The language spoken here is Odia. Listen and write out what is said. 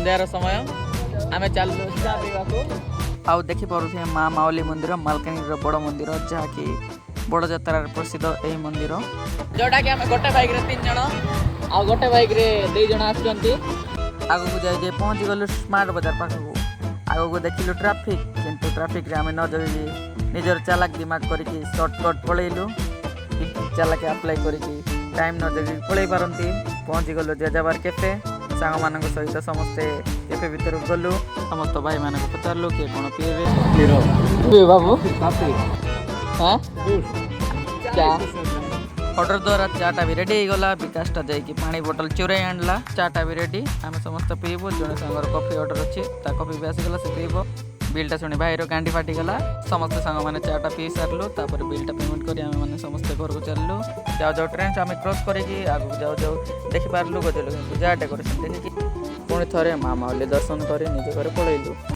ସନ୍ଧ୍ୟାର ସମୟ। ଆମେ ଚାଲିଲୁ ଚା ପିଇବାକୁ। ଆଉ ଦେଖିପାରୁଥିବେ ମା ମାଉଲି ମନ୍ଦିର, ମାଲକାନଗିରିର ବଡ଼ ମନ୍ଦିର, ଯାହାକି ବଡ଼ ଯାତ୍ରାରେ ପ୍ରସିଦ୍ଧ ଏହି ମନ୍ଦିର। ଯୋଉଟାକି ଆମେ ଗୋଟେ ବାଇକ୍ରେ ତିନି ଜଣ ଆଉ ଗୋଟେ ବାଇକ୍ରେ ଦୁଇ ଜଣ ଆସୁଛନ୍ତି। ଆଗକୁ ଯାଇ ଯାଇ ପହଞ୍ଚିଗଲୁ ସ୍ମାର୍ଟ ବଜାର ପାଖକୁ। ଆଗକୁ ଦେଖିଲୁ ଟ୍ରାଫିକ୍, କିନ୍ତୁ ଟ୍ରାଫିକ୍ରେ ଆମେ ନ ଜଗିକି ନିଜର ଚାଲାକ ଦିମାଗ କରିକି ସର୍ଟକଟ୍ ପଳେଇଲୁ। ଚାଲାକି ଆପ୍ଲାଏ କରିକି ଟାଇମ୍ ନ ଜଗିକି ପଳେଇ ପାରନ୍ତି। ପହଞ୍ଚିଗଲୁ ଜେଜାବାର କେଫେ। ସାଙ୍ଗମାନଙ୍କ ସହିତ ସମସ୍ତେ କେଫେ ଭିତରକୁ ଗଲୁ। ସମସ୍ତ ଭାଇମାନଙ୍କୁ ପଚାରିଲୁ କିଏ କ'ଣ ପିଇବେ। ବାବୁ, ହଁ, ଚା। ଅର୍ଡ଼ର ଦ୍ୱାରା ଚାଟା ବି ରେଡ଼ି ହେଇଗଲା। ବିକାଶଟା ଯାଇକି ପାଣି ବୋଟଲ ଚୁରାଇ ଆଣିଲା। ଚାଟା ବି ରେଡ଼ି, ଆମେ ସମସ୍ତେ ପିଇବୁ। ଜଣେ ସାଙ୍ଗର କଫି ଅର୍ଡ଼ର ଅଛି, ତା କଫି ବି ଆସିଗଲା, ସେ ପିଇବ। ବିଲ୍ଟା ଶୁଣି ଭାଇର ଗାଣ୍ଡି ଫାଟିଗଲା। ସମସ୍ତେ ସାଙ୍ଗମାନେ ଚାଟା ପିଇ ସାରିଲୁ। ତାପରେ ବିଲ୍ଟା ପେମେଣ୍ଟ କରି ଆମେମାନେ ସମସ୍ତେ ଘରକୁ ଚାଲିଲୁ। ଯାଉ ଯାଉ ଟ୍ରେନ୍ ଆମେ କ୍ରସ୍ କରିକି ଆଗକୁ ଯାଉ ଯାଉ ଦେଖିପାରିଲୁ ଗଜଲକ୍ଷ୍ମୀ ପୂଜା ଡେକୋରେସନ୍ ଦେଖିକି ପୁଣି ଥରେ ମା ମାଉଲି ଦର୍ଶନ କରି ନିଜ ଘରେ ପଳେଇଲୁ।